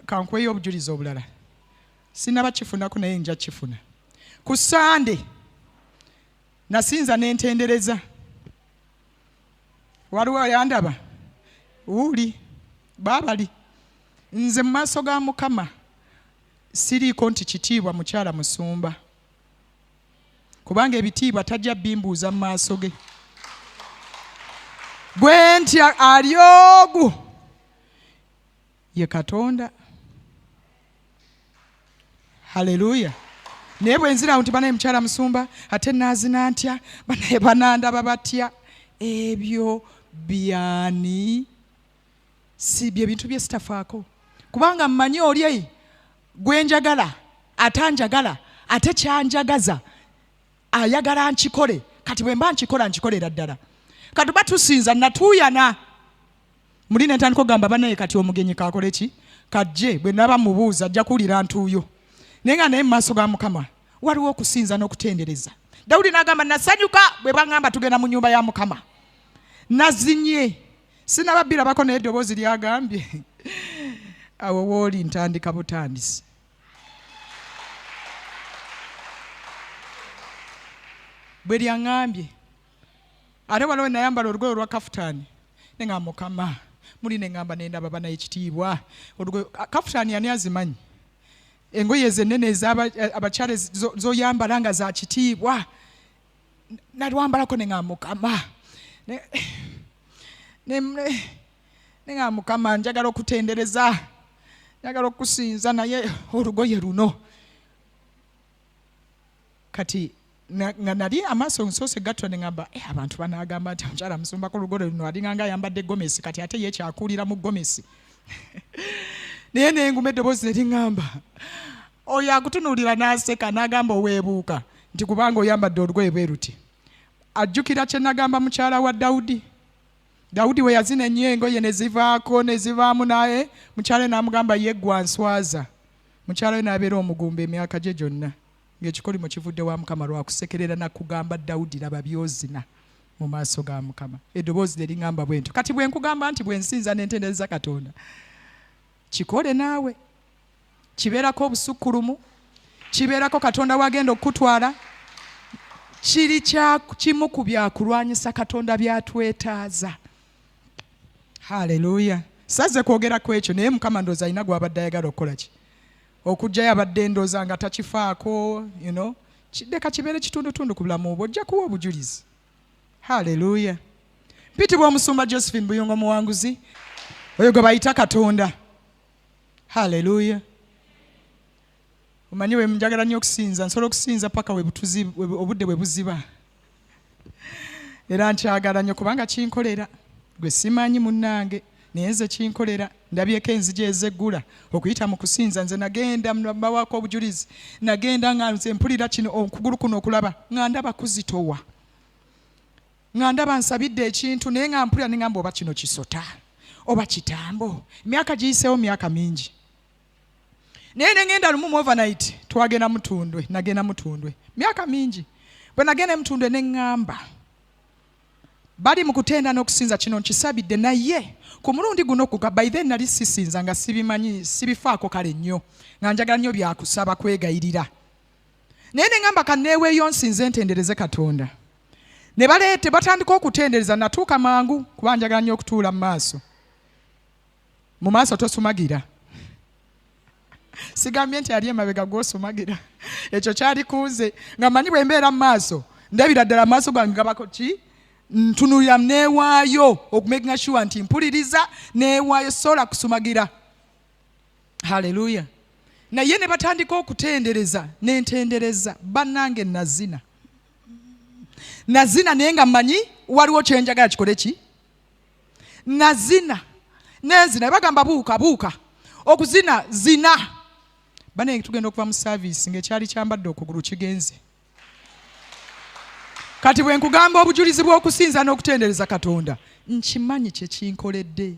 Kankuweyo obujulizi obulala. Sinaba kifunako naye nja kifuna. Ku Sande nasinza nentendereza. Waliwo ayandaba wuuli baabali nze mu maaso ga Mukama siriiko nti kitiibwa mukyala musumba, kubanga ebitiibwa tajja bimbuuza mu maaso ge. Gwe ntya ali ogu ye Katonda. Haleluya. Naye bwe nzirawo nti banaye mukyala musumba ate naazina ntya, banaye banandaba batya, ebyo byani? Si bye bintu bye sitafaako, kubanga mmanyi oli gwe njagala atanjagala ate kyanjagaza ayagala nkikole. Kati bwe mba nkikola nkikolera ddala. Kati batusinza natuuyana muli ne ntandika okugamba banaye kati omugenyi kakole ki, kajje bwe naba mubuuza ajja kuwulira ntuuyo. Naye nga naye mu maaso ga Mukama waliwo okusinza n'okutendereza. Dawudi n'agamba nasanyuka bwe baŋŋamba tugenda mu nnyumba ya Mukama. Nazinye sinaba birabako naye eddoboozi lyagambye awo wooli ntandika butandisi. Bwe lyaŋŋambye ate waliwo nayambala olugoye olwa kafutaani ne nga Mukama muli ne ŋŋamba ne ndaba bana ekitiibwa olugoye kafutaani ani azimanyi engoye ezo ennene ez'abakyala z'oyambala nga za kitiibwa nalwambalako ne ŋŋamba Mukama ne ŋŋamba Mukama njagala okutendereza njagala okusinza naye olugoye luno kati nga nali amaaso nsoose gatula ne ŋŋamba abantu banaagamba nti omukyala musumbako olugoye luno alinga nga ayambadde gomesi kati ate ye kyakuulira mu gomesi. Naye nenguma eddoboozi ne liŋŋamba oyo akutunuulira n'aseka n'agamba oweebuuka nti kubanga oyambadde olugoye bwe luti. Ajjukira kye nagamba mukyala wa Dawudi. Dawudi we yazina ennyo engoye ne zivaako ne zivaamu naye mukyala we n'amugamba ye ggwe answaza. Mukyala we n'abeera omugumba emyaka gye gyonna ng'ekikolimo kivudde wa Mukama lwa kusekerera na kugamba Dawudi laba by'ozina mu maaso ga Mukama. Eddoboozi lye liŋŋamba bwe ntyo. Kati bwe nkugamba nti bwe nsinza ne ntendereza Katonda, kikole naawe. Kibeerako obusukkulumu, kibeerako Katonda w'agenda okukutwala. Kiri kya kimu ku byakulwanyisa Katonda by'atwetaaza. Haleluya. Saze kwogera ku ekyo naye Mukama ndowooza alina gw'abadde ayagala okukola ki? Okujjayo abadde ndowooza nga takifaako, you know. Leka kibeere kitundutundu ku bulamu bwo, ojja kuwa obujulizi. Haleluya. Mpitibwa omusumba Josephine Buyungo Muwanguzi, oyo gwe bayita Katonda. Haleluya. Omanyi we njagala nnyo okusinza, nsobola okusinza paka obudde bwe buziba. Era nkyagala nnyo kubanga kinkolera. Gwe simanyi munnange, naye nze kinkolera. Ndabyeko enzigi ezeggula okuyita mu kusinza. Nze nagenda mbawaako obujulizi, nagenda nga nze mpulira kino okugulu kuno okulaba nga ndaba kuzitowa, nga ndaba nsabidde ekintu naye nga mpulira ne ngamba oba kino kisota oba kitambo. Emyaka giyiseewo myaka mingi, naye ne ngenda lumu mu overnight, twagenda Mutundwe, nagenda Mutundwe myaka mingi. Bwe nagenda Mutundwe ne ŋŋamba bali mu kutenda n'okusinza, kino nkisabidde naye ku mulundi guno kuga by then nali sisinza nga sibimanyi sibifaako kale nnyo, nga njagala nnyo byakusaba kwegayirira, naye ne ŋŋamba kanneeweeyo nsinze ntendereze Katonda. Ne baleete batandika okutendereza, natuuka mangu kuba njagala nnyo okutuula mu maaso. Mu maaso tosumagira. Sigambye nti ali emabega gw'osumagira, ekyo kyali kunze nga mmanyi bwe mbeera mu maaso ndabira ddala amaaso gange gabako ki, ntunulira neewaayo okumakinga sure nti mpuliriza, neewaayo sola kusumagira. Haleluya. Naye ne batandika okutendereza nentendereza, bannange nazina nazina naye nga mmanyi waliwo kye njagala kikole ki, nazina nenzina. Bagamba buuka buuka okuzina zina. Bane tugenda okuva mu service ng'ekyali kyambadde okugulu kigenze. Kati bwe nkugamba obujulizi bw'okusinza n'okutendereza Katonda, nkimanyi kye kinkoledde,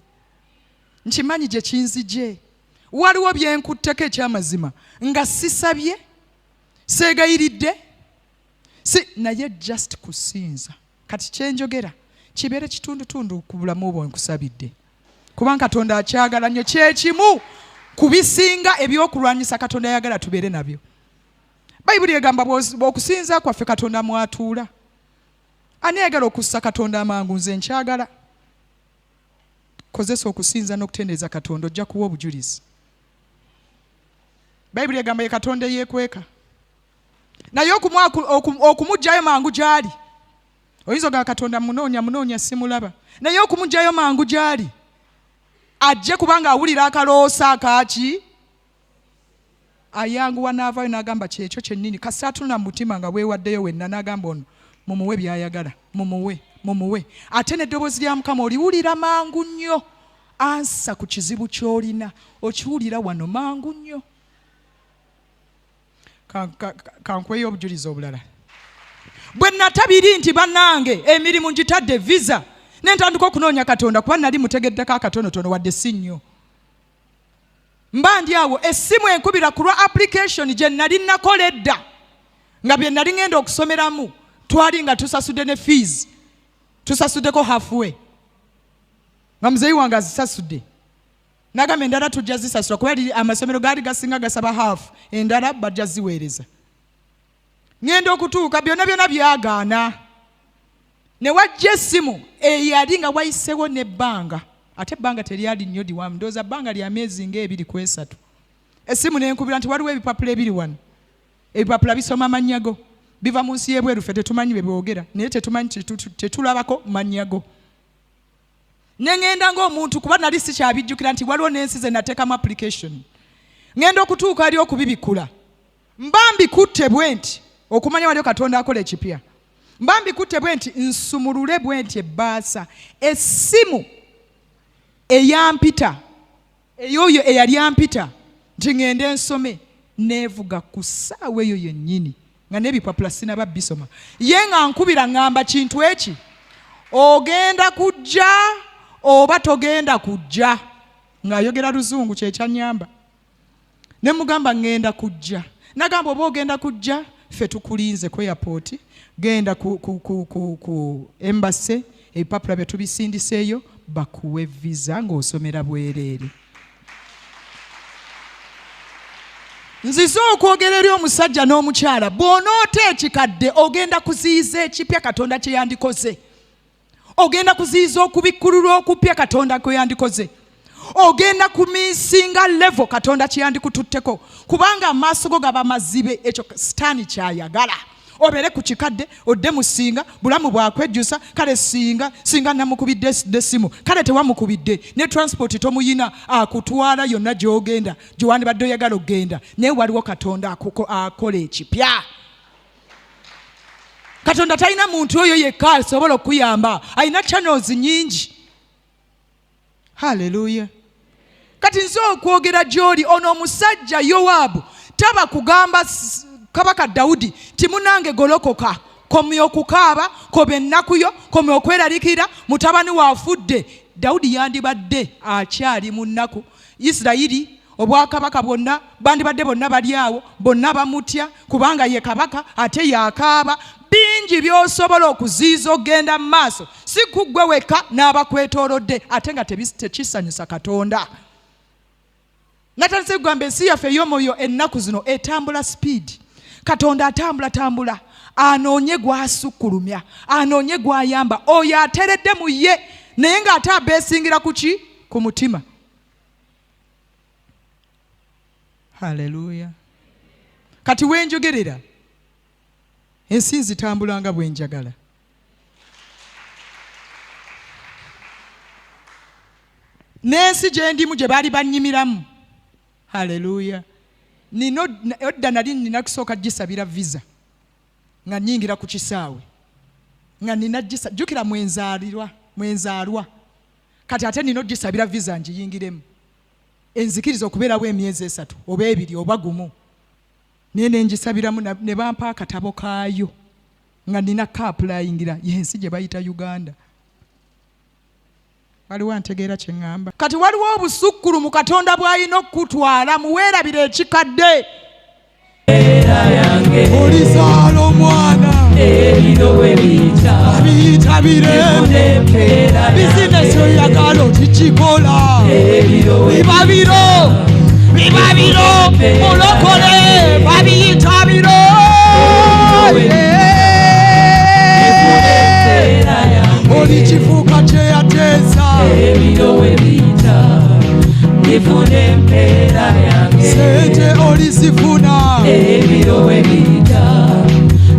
nkimanyi gye kinzigye. Waliwo bye nkutteko ekyamazima nga sisabye, seegayiridde, si naye just kusinza. Kati kye njogera kibeere kitundutundu ku bulamu bwo nkusabidde, kubanga Katonda akyagala nnyo. Kye kimu Ku bisinga ebyokulwanyisa Katonda ayagala tubeere nabyo. Bayibuli egamba okusinza kwaffe Katonda mwatuula. Ani ayagala okussa Katonda amangu? Nze nkyagala. Kozesa okusinza n'okutendereza Katonda, ojja kuwa obujulizi. Bayibuli egamba ye Katonda eyeekweka, naye okumuggyayo mangu gy'ali. Oyinza ogamba Katonda munoonya munoonya simulaba, naye okumuggyayo mangu gy'ali ajje, kubanga awulira akaloosa akaaki, ayanguwa n'avaayo n'agamba kyekyo kyennyini. Kasita atunula mu mutima nga weewaddeyo wenna, n'agamba ono mumuwe by'ayagala, mumuwe, mumuwe. Ate n'eddoboozi lya Mukama oliwulira mangu nnyo, ansa ku kizibu ky'olina okiwulira wano mangu nnyo. Kankuweeyo obujulizi obulala. Bwe natabiri nti bannange emirimu ngitadde, visa, ne ntandika okunoonya Katonda, kuba nali mutegeddeko akatonotono wadde si nnyo. Mba ndi awo essimu enkubira ku lwa application gye nali nakola edda, nga bye nali ngenda okusomeramu twali nga tusasudde ne fees, tusasuddeko halfway, nga muzeeyi wange azisasudde. Nagamba endala tujja zisasula, kuba amasomero gaali gasinga gasaba half, endala bajja ziweereza. Ngenda okutuuka byonna byonna byagaana, ne wajja essimu eyali nga wayisewo n'ebbanga, ate ebbanga teryali nnyo liwanvu, ndowooza bbanga lya myezi ng'ebiri ku esatu. Essimu nenkubira nti waliwo ebipapula ebiri wano, ebipapula bisoma mannya go, biva mu nsi y'ebweru, ffe tetumanyi bye boogera, naye tetumanyi, tetulabako mannya go. Ne ŋŋenda ng'omuntu, kuba nali sikyabijjukira nti waliwo n'ensi ze nateekamu application. Ŋŋenda okutuuka eri okubibikkula, mba mbikutte bwe nti okumanya waliwo Katonda akola ekipya. Mba mbikutte bwe nti nsumulule bwe nti ebbaasa, essimu eyampita, ey'oyo eyali ampita nti ŋŋende nsome, neevuga ku ssaawa eyo yennyini nga n'ebipapula sinaba bisoma. Ye nga nkubira ŋŋamba kintu eki, ogenda kujja oba togenda kujja? Ng'ayogera luzungu, kyekyanyamba. Ne mugamba ŋŋenda kujja. Nagamba oba ogenda kujja, ffe tukulinze ku airport, genda ku, ku, ku, ku, ku embassy, ebipapula bye tubisindiseeyo bakuwe visa ng'osomera bwereere. Nzize okwogera eri omusajja n'omukyala, bw'onoota ekikadde ogenda kuziyiza ekipya Katonda kye yandikoze. Ogenda kuziyiza okubikkululwa okupya Katonda kwe yandikoze. Ogenda kumisinga level Katonda kye yandikututteko, kubanga amaaso go gaba mazibe. Ekyo Sitaani kyayagala, obeere ku kikadde, odde mu singa bulamu bwakwejjusa. Kale singa singa namukubidde essimu, kale tewamukubidde, ne transport tomuyina akutwala yonna gy'ogenda gyewandibadde oyagala okugenda, naye waliwo Katonda akola ekipya. Katonda talina muntu oyo yekka asobola okukuyamba, alina channels nyingi. Haleluya. Kati nze okwogera gy'oli, ono omusajja Yowaabu taba kugamba kabaka Dawudi nti munange golokoka, komya okukaaba, komya ennaku yo, komya okweraliikirira, mutabani waafudde. Dawudi yandibadde akyali mu nnaku. Isirayiri obwakabaka bwonna bandibadde bonna bali awo, bonna bamutya kubanga ye kabaka ate yakaaba. Bingi by'osobola okuziyiza okugenda mu maaso, si ku ggwe wekka n'abakwetoolodde, ate nga tekisanyusa Katonda. Natandise kugamba ensi yaffe ey'omwoyo ennaku zino etambula sipiidi. Katonda atambula tambula anoonye gw'asukkulumya, anoonye gw'ayamba, oyo ateredde mu ye, naye ng'ate abeesingira ku ki? Ku mutima. Haleluya. Kati wenjogerera ensi nzitambula nga bwe njagala. N'ensi gye ndimu gye baali bannyimiramu. Haleluya. Nina odda nali nina kusooka gisabira visa nga nnyingira ku kisaawe, nga nina gisa, jjukira mwenzaalirwa, mwenzaalwa. Kati ate nina ogisabira visa ngiyingiremu, enzikiriza okubeerawo emyezi 3 oba 2 oba 1, naye ne ngisabiramu ne bampa akatabo kaayo nga nina kaapulayingira yensi gye bayita Uganda. Waliwo antegeera kye ŋŋamba? Kati waliwo obusukkulumu Katonda bw'alina okukutwala, muweerabire ekikadde. Olizaala omwana abiyita birembe, bizinesi oyagala otikikola, biba biro. empeera yange. Sente olizifuna. Ebiro we biyita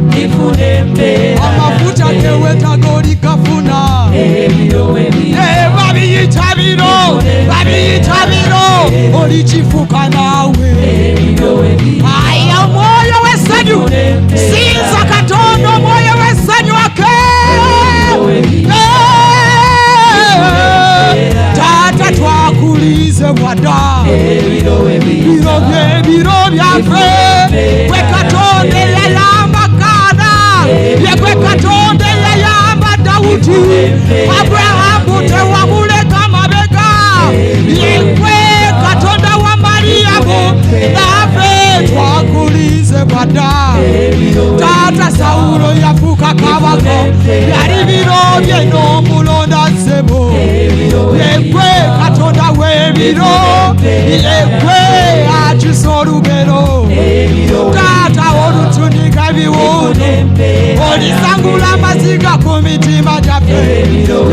ndifuna empeera Amafuta yange. gewetaga oligafuna. Ebiro we biyita. Eh, babiyita biro, babiyita biro, olikifuka naawe. Ebiro we biyita. Aya, omwoyo w'essanyu, sinza Katonda, omwoyo w'essanyu ake. Eh, taata twakulize bwadda. Ebiro we biyita. Biro byebiro byaffe, gwe Katonda eyayamba Kaana, yegwe Katonda eyayamba Dawudi. Aburahamu tewamuleka mabega, yegwe Katonda wa Mariyamu, naffe twakulize bwadda. Taata Sawulo yafuuka kabaka, yali biro bye n'omulonda ssebo. Yegwe Katonda w'ebiro, yegwe akisa olugero. Taata olutunika ebiwundu, olisangula amaziga ku mitima gyaffe.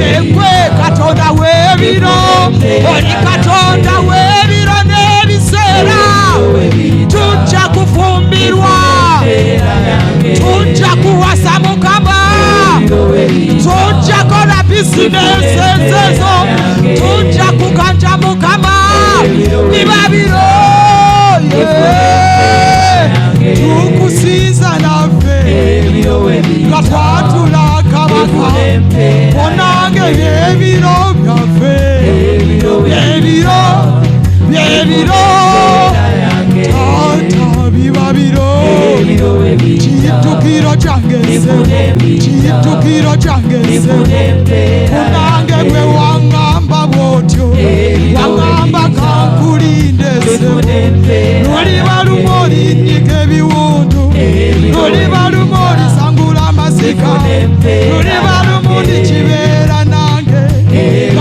Yegwe Katonda w'ebiro, oli Katonda w'ebiro n'ebiseera. Tujja kufumbirwa, tujja kuwasa Mukama, tujja kola bizinesi ezo, tujja kuganja Mukama. Biba biro, yeah. Tukusinza naffe nga twatula kabaka. Onange byebiro byaffe, byebiro, byebiro, taata biba biro. Kijjukiro kyange ssebo, kijjukiro kyange ssebo. Munange gwe waŋŋamba bw'otyo, waŋŋamba kankulinde ssebo. Luliba lumu olinnyika ebiwundu, luliba lumu olisangula amasika, luliba lumu ndikibeera nange.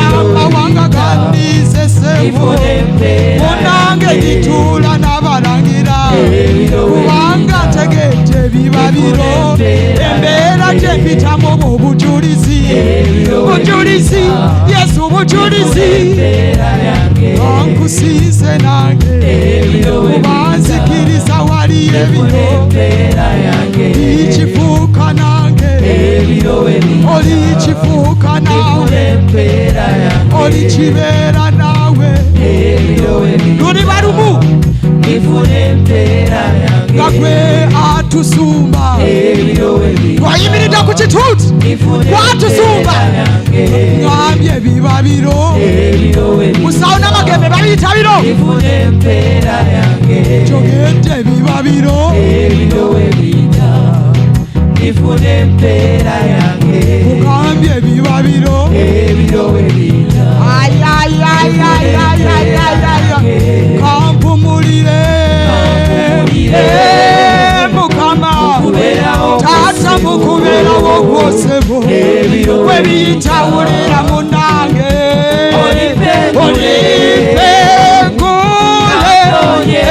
Amawanga gandize ssebo, munange ndituula n'abalangira, kubanga ntegedde biba biro. Embeera gye mpitamu mu bujulizi, bujulizi, Yesu bujulizi. Ankusinze nange, kuba nzikiriza wali ebiro. Likifuuka nange, olikifuuka naawe, olikibeera naawe. Luliba lumu nga gwe atusumba, twayimiridde ku kituuti, gwatusumba. Ngambye biba biro, musawo n'amagembe babiyita biro. Kyogedde biba biro. Nifuna empeera yange. Mugambye biba biro. Ebiro we biyita. Ayayayayayayaya, kampumulire. Kampumulire. Eh, Mukama. Mukubeerawo. Taata mukubeerawo kwosebo. Ebiro we biyita, wulira munange. Olipe Olipe ngule. Natonye.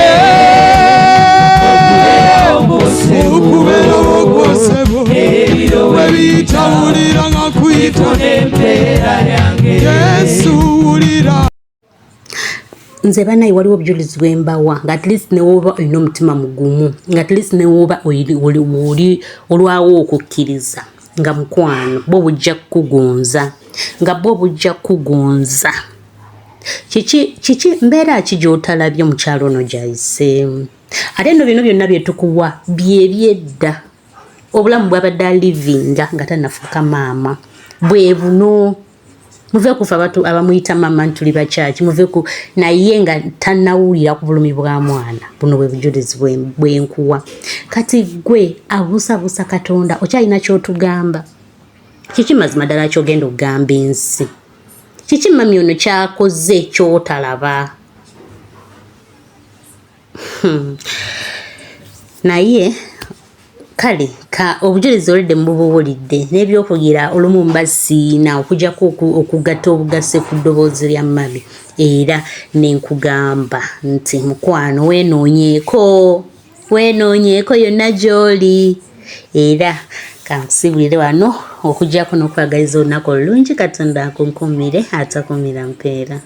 Okubeerawo kwosebo. Ebiro we biyita, wulira nga nkuyita. Nifuna empeera yange. Yesu wulira. Nze banaye waliwo obujulizi bwembawa nga at least newoba olina omutima mugumu, nga at least newoba oli olwawo okukkiriza nga mukwano bwo bujja kukugonza, nga bwo bujja kukugonza. Kiki kiki mbeera ki gy'otalabye mukyalo ono gy'ayiseemu? Ate nno bino byonna bye tukuwa bye byedda, obulamu bw'abadde alivinga nga tannafuuka maama bwe buno. Muve kufa abatu abamuyita maama nti tuli bakyaki, muve ku naye nga tannawulira ku bulumi bwa mwana. Buno bwe bujulizi bwenkuwa. Kati gwe abuusabuusa Katonda, okyalina ky'otugamba? Kiki mazima ddala ky'ogenda okugamba ensi? Kiki mami ono kyakoze ky'otalaba? Naye kale ka obujulizi olidde mubuwulidde n'ebyokugira olumu mba siina okujjako okugatta obugasse ku ddoboozi lya mami, era ne nkugamba nti mukwano weenoonyeeko, weenoonyeeko yonna gy'oli. Era kankusibulire wano okujjako n'okwagaliza olunaku olulungi. Katonda akunkumire atakumira mpeera.